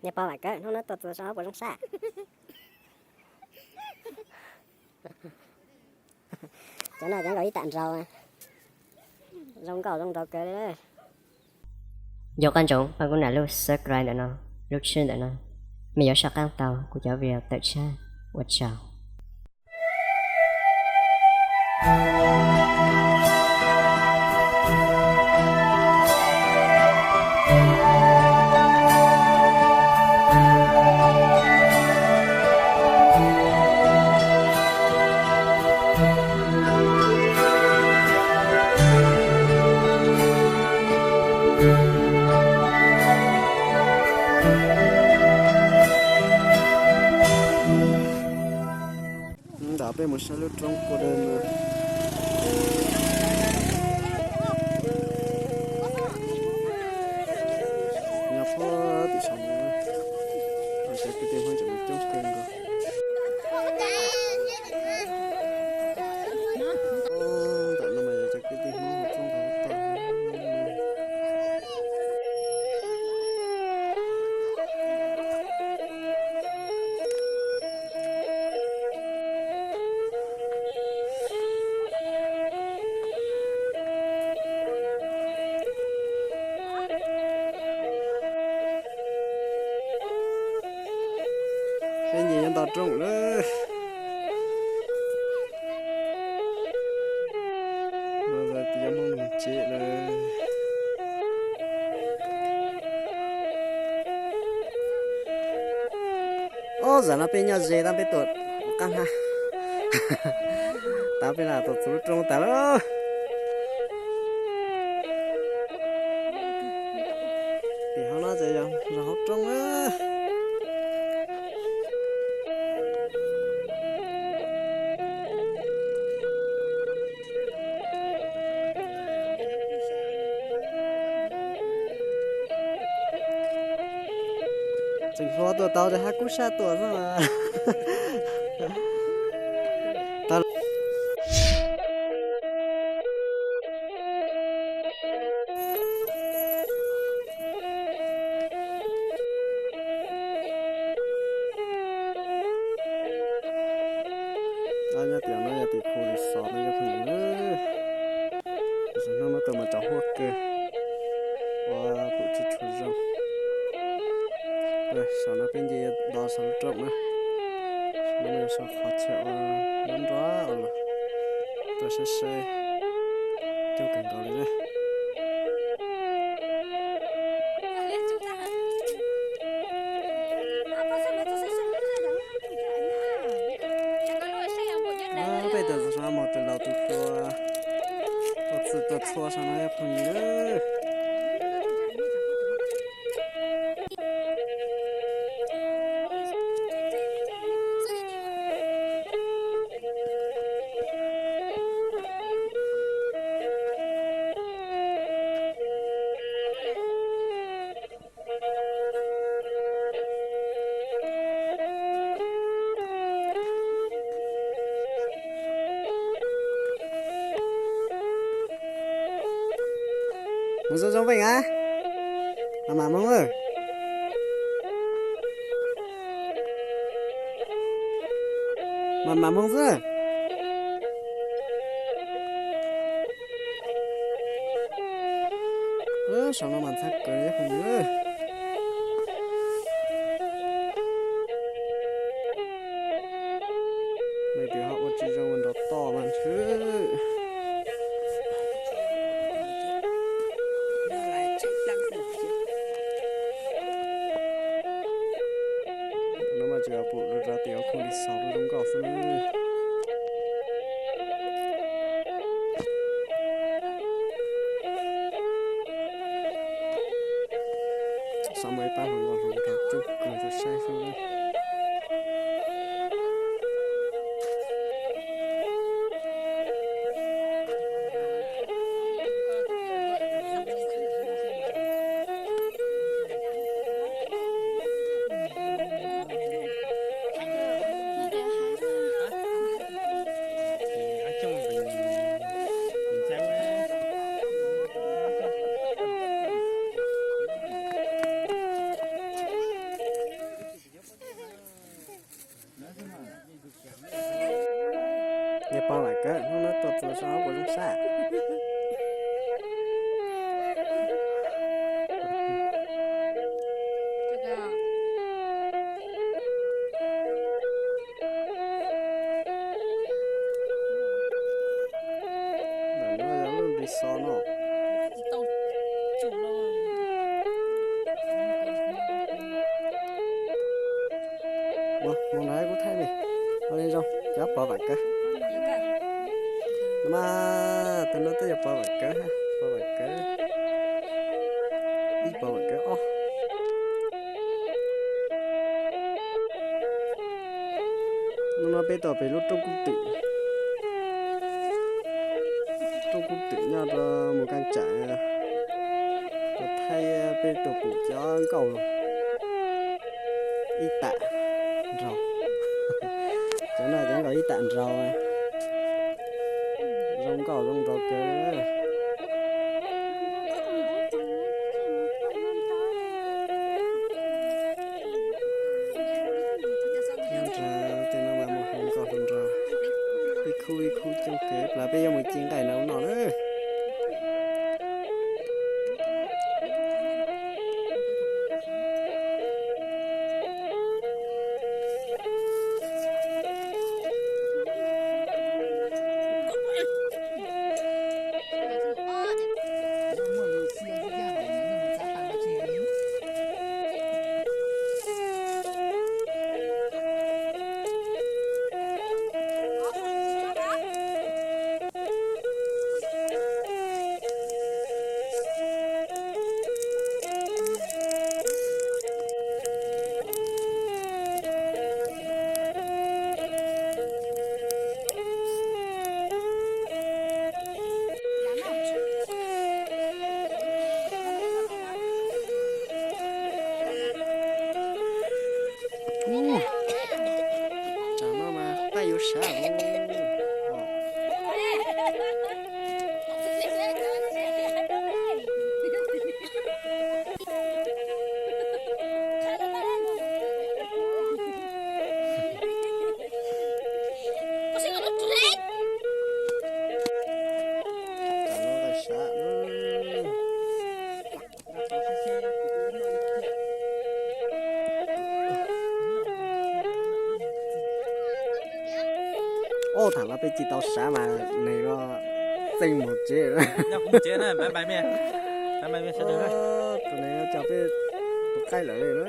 Niag pog Vam Kawm hnub no tuaj txog sab puas zoo sab? Cov no cov nkaus ib tam nraud, zoo nkauj zoo nraug kawg li. Nco qab ntsoov pab kuv nias lub subscribe ntawm no, lub tshwj ntawm no, mej yuav saj qaab tau kuv cov video tawm tshaj. Ua tsaug. Ntawm peb mus saib lub roob kua dawb no. Nyob puag tim saum no, cov kwv tij Hmoob tseem coob kawg nkaus. Ntawm no mas yog cov kwv tij Hmoob hauv roob ntawd tag. Peb nce nyob nto rooj lawm. No tis yog Hmoob Nug Tsev lawm. Ob, zam no peb nyob ze tab peb tuam qab hab. Tab peb lam tuam txug lub roob tas lawm. Tim hauv no ces yog zos hauv roob na. Tseem hluas tuaj tau ces hab kub sab tuaj xwb mas. Nyob tim no yog tim khu resort no cov phooj ywg. Tam sim no muab tau mas tsaus huab kawg, ua pum tsis tshua zoo. Saum no peb nce do saum lub rooj na. Saum no yog saum qhov chaw ua nruab nrab los tuaj saib saib coob kawg nkaus li na. Peb tuaj txog saum no mus tus laus tus hluas tuaj txhij tuaj txhua saum no phooj ywg. Mus zoo zoo Veej a, mam mam moo, mam mam moo xwb. Saum no mas ntxhab kawg phooj ywg. Leej twg ho ua tsis zoo nrov toj mas ntshe. No mas tseem pum rau tim ub khu resort zoo nkauj xwb. Xav muaj ib pab hluas nkauj hluas nraug coob kawg, saib xwb. kawg, hnub no tuaj txog sab puas zoo sab. Ntawm no yog lub resort no. Ua, mus nrog kuv thaij ne. Ua li zoo, cov pov vam kawg. No mas, tus no twb yog pov vam kawg, pov vam kawg. Ib pov vam kawg ob. Hnub no peb tuaj pem lub roob kub twm, roob kub twm nyob rau mus Kaj Tsam, tuaj thaij peb tuaj pum cov nkauj ib tam nraug. Cov no cov nkauj ib tam nraug, zoo nkauj zoo nraug kawg. Nyob rau tej no mas muaj hluas nkauj hluas nraug, ib khub ib khub coob kawg, peb yuav mus ci nqaij nraum no na. Tsam no mas paj yuav sab. Ub, thaum no peb tsis tau sab mas nws txeej mus tsev. Tus nws coj peb tus qaib lawm na.